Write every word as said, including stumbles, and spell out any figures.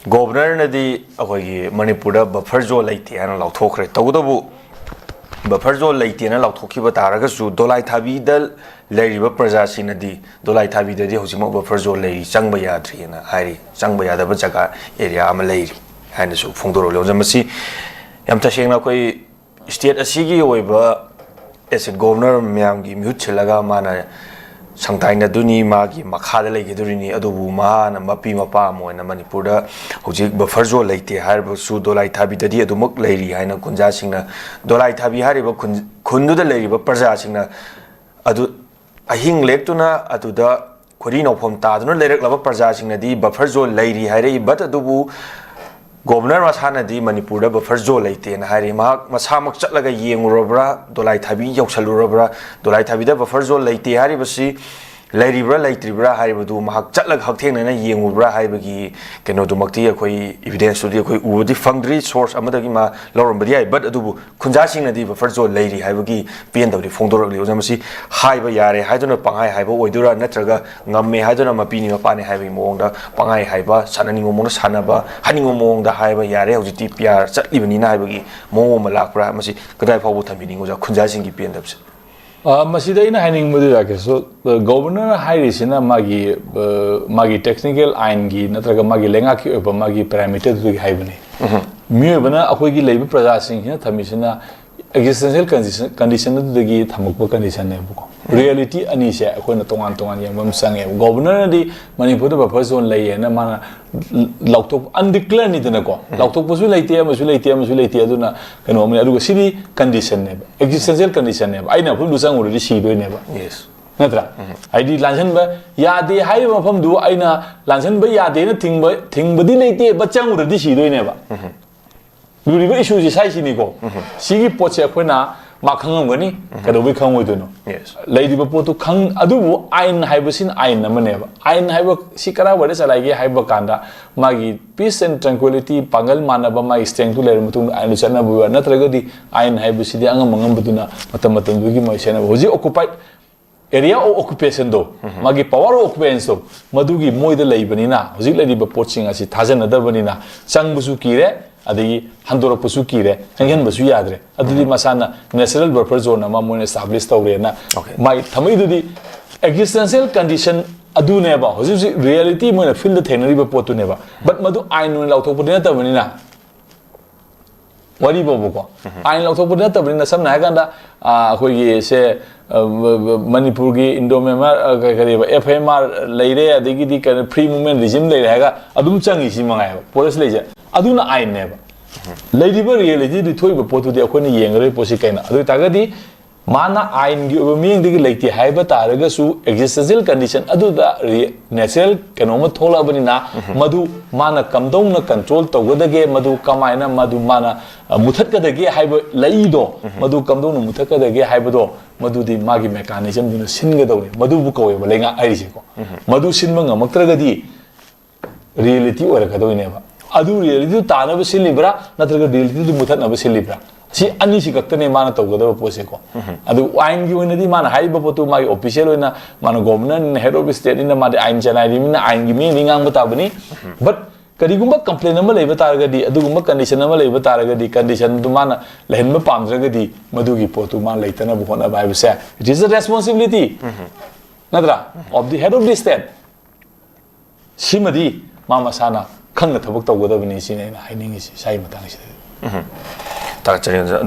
ꯒꯣꯕꯔꯅꯔꯅꯗꯤ ꯑꯩꯈꯣꯏꯒꯤ ꯃꯅꯤꯄꯨꯔꯗ buffer zone ꯂꯩꯇꯦ ꯍꯥꯏꯅ ꯂꯥꯎꯊꯣꯛꯈ꯭ꯔꯦ꯫ ꯇꯧꯕꯇꯕꯨ ꯕꯐꯔ ꯖꯣꯟ ꯂꯩꯇꯦꯅ ꯂꯥꯎꯊꯣꯛꯈꯤꯕ ꯇꯥꯔꯒꯁꯨ ꯗꯣꯂꯥꯏ ꯊꯥꯕꯤꯗ ꯂꯩꯔꯤꯕ ꯄ꯭ꯔꯖꯥꯁꯤꯡꯅꯗꯤ ꯗꯣꯂꯥꯏ ꯊꯥꯕꯤꯗꯗꯤ ꯍꯧꯖꯤꯛꯃꯛ ꯕꯐꯔ ꯖꯣꯟ ꯂꯩꯔꯤ, ꯆꯪꯕ ꯌꯥꯗ꯭ꯔꯤꯑꯅ ꯍꯥꯏꯔꯤ꯫ ꯆꯪꯕ ꯌꯥꯗꯕ ꯖꯒꯥ ꯑꯦꯔꯤꯌꯥ ꯑꯃ ꯂꯩꯔꯤ ꯍꯥꯏꯅꯁꯨ ꯐꯣꯡꯗꯣꯔꯛꯂꯤ꯫ ꯑꯣꯖꯥ, ꯃꯁꯤ ꯌꯥꯝ ꯇꯁꯦꯡꯅ ꯑꯩꯈꯣꯏ ꯁ꯭ꯇꯦꯠ ꯑꯁꯤꯒꯤ ꯑꯣꯏꯕ ꯑꯦꯁ ꯒꯣꯕꯔꯅꯔ ꯃꯌꯥꯝꯒꯤ ꯃꯤꯍꯨꯠ ꯁꯤꯜꯂꯒ ꯃꯥꯅ ꯁꯪꯇꯥꯏꯅꯗꯣꯏꯅꯤ, ꯃꯥꯒꯤ ꯃꯈꯥꯗ ꯂꯩꯈꯤꯗꯣꯔꯤꯅꯤ꯫ ꯑꯗꯨꯕꯨ ꯃꯍꯥꯛꯅ ꯃꯄꯤ ꯃꯄꯥ ꯑꯃ ꯑꯣꯏꯅ ꯃꯅꯤꯄꯨꯔꯗ ꯍꯧꯖꯤꯛ ꯕꯐꯔ ꯖꯣꯟ ꯂꯩꯇꯦ ꯍꯥꯏꯔꯕꯁꯨ ꯗꯣꯂꯥꯏ ꯊꯥꯕꯤꯗꯗꯤ ꯑꯗꯨꯃꯛ ꯂꯩꯔꯤ ꯍꯥꯏꯅ ꯈꯨꯟꯖꯥꯁꯤꯡꯅ, ꯗꯣꯂꯥꯏ ꯊꯥꯕꯤ ꯍꯥꯏꯔꯤꯕ ꯈꯨꯟ, ꯈꯨꯟꯗꯨꯗ ꯂꯩꯔꯤꯕ ꯄ꯭ꯔꯖꯥꯁꯤꯡꯅ ꯑꯗꯨ ꯑꯍꯤꯡ ꯂꯦꯛꯇꯨꯅ ꯑꯗꯨꯗ ꯈꯣꯏꯔꯤ ꯅꯧꯐꯝ ꯇꯥꯗꯨꯅ ꯂꯩꯔꯛꯂꯕ ꯄ꯭ꯔꯖꯥꯁꯤꯡꯅꯗꯤ ꯕꯐꯔ ꯖꯣꯟ ꯂꯩꯔꯤ ꯍꯥꯏꯔꯛꯏ꯫ But ꯑꯗꯨꯕꯨ ꯒꯣꯕꯔꯅꯔ ꯃꯁꯥꯅꯗꯤ ꯃꯅꯤꯄꯨꯔꯗ ꯕꯐꯔ ꯖꯣꯟ ꯂꯩꯇꯦꯅ ꯍꯥꯏꯔꯤ꯫ ꯃꯍꯥꯛ ꯃꯁꯥꯃꯛ ꯆꯠꯂꯒ ꯌꯦꯡꯉꯨꯔꯕ꯭ꯔꯥ, ꯗꯣꯂꯥꯏ ꯊꯥꯕꯤ ꯌꯧꯁꯜꯂꯨꯔꯕ꯭ꯔꯥ, ꯗꯣꯂꯥꯏ ꯊꯥꯕꯤꯗ ꯕꯐꯔ ꯖꯣꯟ ꯂꯩꯇꯦ ꯍꯥꯏꯔꯤꯕꯁꯤ ꯂꯩꯔꯤꯕ꯭ꯔꯥ ꯂꯩꯇ꯭ꯔꯤꯕ꯭ꯔꯥ ꯍꯥꯏꯕꯗꯨ ꯃꯍꯥꯛ ꯆꯠꯂꯒ ꯍꯛꯊꯦꯡꯅꯅ ꯌꯦꯡꯉꯨꯕ꯭ꯔꯥ ꯍꯥꯏꯕꯒꯤ ꯀꯩꯅꯣꯗꯨꯃꯛꯇꯤ, ꯑꯩꯈꯣꯏ ꯏꯕꯤꯗꯦꯟꯁꯇꯨꯗꯤ ꯑꯩꯈꯣꯏ ꯎꯕꯗꯤ ꯐꯪꯗ꯭ꯔꯤ꯫ ꯁꯣꯔꯁ ꯑꯃꯗꯒꯤ ꯃꯥ ꯂꯧꯔꯝꯕꯗꯤ ꯌꯥꯏ꯫ But ꯑꯗꯨꯕꯨ ꯈꯨꯟꯖꯥꯁꯤꯡꯅꯗꯤ ꯕꯐꯔ ꯖꯣꯟ ꯂꯩꯔꯤ ꯍꯥꯏꯕꯒꯤ ꯄꯦꯟꯗꯕꯗꯤ ꯐꯣꯡꯗꯣꯔꯛꯂꯤ꯫ ꯑꯣꯖꯥ, ꯃꯁꯤ ꯍꯥꯏꯕ ꯌꯥꯔꯦ ꯍꯥꯏꯗꯨꯅ ꯄꯪꯍꯥꯏ ꯍꯥꯏꯕ ꯑꯣꯏꯗꯣꯏꯔꯥ, ꯅꯠꯇ꯭ꯔꯒ ꯉꯝꯃꯦ ꯍꯥꯏꯗꯨꯅ ꯃꯄꯤꯅꯤ ꯃꯄꯥꯅꯤ ꯍꯥꯏꯕꯒꯤ ꯃꯑꯣꯡꯗ ꯄꯪꯍꯥꯏ ꯍꯥꯏꯕ, ꯁꯥꯟꯅꯅꯤꯡꯕ ꯃꯑꯣꯡꯗ ꯁꯥꯟꯅꯕ, ꯍꯥꯏꯅꯤꯡꯕ ꯃꯑꯣꯡꯗ ꯍꯥꯏꯕ ꯌꯥꯔꯦ, ꯍꯧꯖꯤꯛꯇꯤ ꯄꯤ ꯑꯥꯔ ꯆꯠꯂꯤꯕꯅꯤꯅ ꯍꯥꯏꯕꯒꯤ ꯃꯑꯣꯡ ꯑꯃ ꯂꯥꯛꯄ꯭ꯔꯥ? ꯃꯁꯤ ꯀꯗꯥꯏ ꯐꯥꯎꯕ ꯊꯝꯕꯤꯅꯤꯡꯉꯤ ꯑꯣꯖꯥ, ꯈꯨꯟꯖꯥꯁꯤꯡꯒꯤ ꯄꯦꯟꯗꯕꯁꯦ? ꯑ, ꯃꯁꯤꯗ ꯑꯩꯅ ꯍꯥꯏꯅꯤꯡꯕꯗꯤ, ꯔꯥꯀꯦꯁ, ꯑ, ꯒꯣꯕꯔꯅꯔ ꯍꯥꯏꯔꯤꯁꯤꯅ ꯃꯥꯒꯤ, ꯑ, ꯃꯥꯒꯤ ꯇꯦꯛꯅꯤꯀꯦꯜ ꯑꯥꯏꯟꯒꯤ ꯅꯠꯇ꯭ꯔꯒ ꯃꯥꯒꯤ ꯂꯩꯉꯥꯛꯀꯤ ꯑꯣꯏꯕ ꯃꯥꯒꯤ ꯄꯦꯔꯥꯃꯤꯇꯔꯗꯨꯗꯒꯤ ꯍꯥꯏꯕꯅꯤ꯫ ꯃꯤꯑꯣꯏꯕꯅ, ꯑꯩꯈꯣꯏꯒꯤ ꯂꯩꯕ ꯄ꯭ꯔꯖꯥꯁꯤꯡꯁꯤꯅ ꯊꯝꯃꯤꯁꯤꯅ ꯑꯦꯛꯖꯤꯁꯇꯦꯟꯁꯤꯌꯦꯜ ꯀꯟꯗꯤꯁꯟ, ꯀꯟꯗꯤꯁꯟ ꯑꯗꯨꯗꯒꯤ ꯊꯝꯃꯛꯄ ꯀꯟꯗꯤꯁꯟꯅꯦꯕꯀꯣ꯫ ꯔꯤꯌꯦꯂꯤꯇꯤ ꯑꯅꯤꯁꯦ ꯑꯩꯈꯣꯏꯅ ꯇꯣꯉꯥꯟ ꯇꯣꯉꯥꯟ ꯌꯦꯡꯕ ꯑꯃ ꯆꯪꯉꯦꯕ꯫ ꯒꯣꯕꯔꯅꯔꯅꯗꯤ ꯃꯅꯤꯄꯨꯔꯗ ꯕꯐꯔ ꯖꯣꯟ ꯂꯩꯌꯦꯅ ꯃꯥꯅ ꯂꯥꯎꯊꯣꯛ, ꯑꯟꯗꯤꯀ꯭ꯂꯤꯌꯔꯅꯤꯗꯅꯀꯣ, ꯂꯥꯎꯊꯣꯛꯄꯁꯨ ꯂꯩꯇꯦ, ꯑꯃꯁꯨ ꯂꯩꯇꯦ, ꯑꯃꯁꯨ ꯂꯩꯇꯦ, ꯑꯗꯨꯅ ꯀꯩꯅꯣ ꯑꯃꯅꯤ꯫ ꯑꯗꯨꯒ ꯁꯤꯗꯤ ꯀꯟꯗꯤꯁꯟꯅꯦꯕ, ꯑꯦꯛꯖꯤꯁꯇꯦꯟꯁꯤꯌꯦꯜ ꯀꯟꯗꯤꯁꯟꯅꯦꯕ꯫ ꯑꯩꯅ ꯃꯐꯝꯗꯨ ꯆꯪꯉꯨꯔꯗꯤ ꯁꯤꯗꯣꯏꯅꯦꯕ꯫ ꯌꯦꯁ꯫ ꯅꯠꯇ꯭ꯔꯥ? ꯍꯥꯏꯗꯤ ꯂꯥꯟꯁꯟꯕ ꯌꯥꯗꯦ ꯍꯥꯏꯔꯤꯕ ꯃꯐꯝꯗꯨ ꯑꯩꯅ ꯂꯥꯟꯁꯟꯕ ꯌꯥꯗꯦꯅ ꯊꯤꯡꯕ, ꯊꯤꯡꯕꯗꯤ ꯂꯩꯇꯦ, but ꯆꯪꯉꯨꯔꯗꯤ ꯁꯤꯗꯣꯏꯅꯦꯕ꯫ ꯂꯨꯔꯤꯕ ꯏꯁꯨꯁꯦ ꯁꯥꯏꯁꯤꯅꯤꯀꯣ꯫ ꯁꯤꯒꯤ ꯄꯣꯠꯁꯦ ꯑꯩꯈꯣꯏꯅ ꯃꯥ ꯈꯪꯉꯝꯒꯅꯤ, ꯀꯩꯗꯧꯕꯩ ꯈꯪꯉꯣꯏꯗꯣꯏꯅꯣ? ꯌꯦꯁ꯫ ꯂꯩꯔꯤꯕ ꯄꯣꯠꯇꯨ ꯈꯪ-, ꯑꯗꯨꯕꯨ ꯑꯥꯏꯟ ꯍꯥꯏꯕꯁꯤꯅ ꯑꯥꯏꯟ ꯑꯃꯅꯦꯕ꯫ ꯑꯥꯏꯟ ꯍꯥꯏꯕ ꯁꯤ ꯀꯔꯥꯏꯋꯥꯏꯗ ꯆꯂꯥꯏꯒꯦ ꯍꯥꯏꯕ ꯀꯥꯟꯗ, ꯃꯥꯒꯤ ꯄꯤꯁ ꯑꯦꯟ ꯇ꯭ꯔꯦꯡꯀ꯭ꯋꯤꯂꯤꯇꯤ, ꯄꯥꯡꯒꯜ ꯃꯥꯟꯅꯕ, ꯃꯥꯒꯤ ꯁ꯭ꯇꯔꯦꯡꯇꯨ ꯂꯩꯔꯕ ꯃꯇꯨꯡꯗ ꯑꯥꯏꯟꯗꯨ ꯆꯠꯅꯕ ꯑꯣꯏꯕ, ꯅꯠꯇ꯭ꯔꯒꯗꯤ ꯑꯥꯏꯟ ꯍꯥꯏꯕꯁꯤꯗꯤ ꯑꯉꯝ ꯑꯉꯝꯕꯗꯨꯅ ꯃꯇꯝ ꯃꯇꯝꯗꯨꯒꯤ ꯃꯣꯏ ꯁꯦꯟꯅꯕ꯫ ꯍꯧꯖꯤꯛ ꯑꯣꯀꯨꯄꯥꯏꯠ Area of occupationꯗꯣ, ꯃꯥꯒꯤ power of occupanceꯗꯣ, ꯃꯗꯨꯒꯤ ꯃꯣꯏꯗ ꯂꯩꯕꯅꯤꯅ, ꯍꯧꯖꯤꯛ ꯂꯩꯔꯤꯕ ꯄꯣꯠꯁꯤꯡ ꯑꯁꯤ ꯊꯥꯖꯅꯗꯕꯅꯤꯅ, ꯆꯪꯕꯁꯨ ꯀꯤꯔꯦ, ꯑꯗꯒꯤ ꯍꯟꯗꯣꯔꯛꯄꯁꯨ ꯀꯤꯔꯦ, ꯆꯪꯍꯟꯕꯁꯨ ꯌꯥꯗ꯭ꯔꯦ꯫ ꯑꯗꯨꯗꯤ ꯃꯁꯥꯅ natural buffer zone ꯑꯃ ꯃꯣꯏꯅ establish ꯇꯧꯔꯦꯅ, Okay. ꯃꯥꯒꯤ ꯊꯝꯃꯛꯏꯗꯨꯗꯤ existential condition ꯑꯗꯨꯅꯦꯕ꯫ ꯍꯧꯖꯤꯛ ꯍꯧꯖꯤꯛ reality ꯃꯣꯏꯅ fieldꯗ ꯊꯦꯡꯅꯔꯤꯕ ꯄꯣꯠꯇꯨꯅꯦꯕ꯫ But ꯃꯗꯨ ꯑꯥꯏꯟ ꯑꯣꯏꯅ ꯂꯥꯎꯊꯣꯛꯄꯗꯤ ꯅꯠꯇꯕꯅꯤꯅ, ꯋꯥꯔꯤ ꯐꯥꯎꯕꯀꯣ, ꯑꯥꯏꯟ ꯂꯥꯎꯊꯣꯛꯄꯗꯤ ꯅꯠꯇꯕꯅꯤꯅ, ꯁꯝꯅ ꯍꯥꯏꯔꯀꯥꯟꯗ, ꯑ, ꯑꯩꯈꯣꯏꯒꯤ ꯁꯦ, ꯑ, ꯕ-, ꯕ-, ꯃꯅꯤꯄꯨꯔꯒꯤ ꯏꯟꯗꯣ ꯃ꯭ꯌꯥꯟꯃꯥꯔ, ꯑ, ꯀ-, ꯀꯔꯤꯕ, F M R ꯂꯩꯔꯦ, ꯑꯗꯒꯤꯗꯤ ꯀꯩꯅꯣ, free movement regime ꯂꯩꯔꯦ ꯍꯥꯏꯔꯒ ꯑꯗꯨꯝ ꯆꯪꯉꯤꯁꯤ ꯃꯉꯥꯏꯕ, ꯄꯣꯂꯤꯁ ꯂꯩꯁꯦ꯫ ꯑꯗꯨꯅ ꯑꯥꯏꯟꯅꯦꯕ꯫ ꯂꯩꯔꯤꯕ reality ꯗꯤ ꯊꯣꯛꯏꯕ ꯄꯣꯠꯇꯨꯗꯤ ꯑꯩꯈꯣꯏꯅ ꯌꯦꯡꯒꯗꯧꯔꯤꯕ ꯄꯣꯠꯁꯤ ꯀꯩꯅꯣ? ꯑꯗꯨ ꯑꯣꯏꯇꯥꯔꯒꯗꯤ ꯃꯥꯅ ꯑꯥꯏꯟꯒꯤ ꯑꯣꯏꯕ ꯃꯤꯠꯌꯦꯡꯗꯒꯤ ꯂꯩꯇꯦ ꯍꯥꯏꯕ ꯇꯥꯔꯒꯁꯨ, existential condition ꯑꯗꯨꯗ ꯔꯤ-, natural ꯀꯩꯅꯣꯝꯃ ꯊꯣꯛꯂꯛꯑꯕꯅꯤꯅ, ꯃꯗꯨ ꯃꯥꯅ ꯀꯝꯗꯧꯅ control ꯇꯧꯒꯗꯒꯦ, ꯃꯗꯨ ꯀꯃꯥꯏꯅ ꯃꯗꯨ ꯃꯥꯅ, ꯑ, ꯃꯨꯊꯠꯀꯗꯒꯦ ꯍꯥꯏꯕ ꯂꯩꯗꯣ, ꯃꯗꯨ ꯀꯝꯗꯧꯅ ꯃꯨꯊꯠꯀꯗꯒꯦ ꯍꯥꯏꯕꯗꯣ, ꯃꯗꯨꯗꯤ ꯃꯥꯒꯤ mechanism ꯗꯨꯅ ꯁꯤꯟꯒꯗꯧꯅꯤ꯫ ꯃꯗꯨꯕꯨ ꯀꯧꯋꯦꯕ ꯂꯩꯉꯥꯛ ꯍꯥꯏꯔꯤꯁꯦꯀꯣ꯫ ꯃꯗꯨ ꯁꯤꯟꯕ ꯉꯝꯃꯛꯇ꯭ꯔꯒꯗꯤ reality ꯑꯣꯏꯔꯛꯀꯗꯣꯏꯅꯦꯕ꯫ ꯑꯗꯨ reality ꯗꯨ ꯇꯥꯅꯕ ꯁꯤꯜꯂꯤꯕ꯭ꯔꯥ, ꯅꯠꯇ꯭ꯔꯒ reality ꯗꯨ ꯃꯨꯊꯠꯅꯕ ꯁꯤꯜꯂꯤꯕ꯭ꯔꯥ? ꯁꯤ ꯑꯅꯤꯁꯤ ꯈꯛꯇꯅꯦ ꯃꯥꯅ ꯇꯧꯒꯗꯕ ꯄꯣꯠꯁꯦꯀꯣ꯫ ꯑꯗꯨ ꯑꯥꯏꯟꯒꯤ ꯑꯣꯏꯅꯗꯤ ꯃꯥꯅ ꯍꯥꯏꯔꯤꯕ ꯄꯣꯠꯇꯨ ꯃꯥꯒꯤ official ꯑꯣꯏꯅ, ꯃꯥꯅ governor ꯅꯤꯅ, head of state ꯅꯤꯅ, ꯃꯥꯗꯤ ꯑꯥꯏꯟ ꯆꯂꯥꯏꯔꯤꯕꯅꯤꯅ ꯑꯥꯏꯟꯒꯤ ꯃꯤꯅꯗꯤ ꯉꯥꯡꯕ ꯇꯥꯕꯅꯤ꯫ But ꯀꯔꯤꯒꯨꯝꯕ complain ꯑꯃ ꯂꯩꯕ ꯇꯥꯔꯒꯗꯤ, ꯑꯗꯨꯒꯨꯝꯕ condition ꯑꯃ ꯂꯩꯕ ꯇꯥꯔꯒꯗꯤ, condition ꯗꯨ ꯃꯥꯅ ꯂꯩꯍꯟꯕ ꯄꯥꯝꯗ꯭ꯔꯒꯗꯤ, ꯃꯗꯨꯒꯤ ꯄꯣꯠꯇꯨ ꯃꯥ ꯂꯩꯇꯅꯕ ꯍꯣꯠꯅꯕ ꯍꯥꯏꯕꯁꯦ, it is a responsibility, ꯅꯠꯇ꯭ꯔꯥ, of the head of the state꯫ ꯁꯤꯃꯗꯤ ꯃꯥ ꯃꯁꯥꯅ ꯈꯪꯅ ꯊꯕꯛ ꯇꯧꯒꯗꯕꯅꯤ, ꯁꯤꯅꯤ ꯑꯩꯅ ꯍꯥꯏꯅꯤꯡꯉꯤꯁꯤ ꯏꯁꯥꯒꯤ ꯃꯇꯥꯡꯁꯤꯗꯗꯤ꯫ ꯊꯥꯒꯠꯆꯔꯤ, ꯑꯣꯖꯥ꯫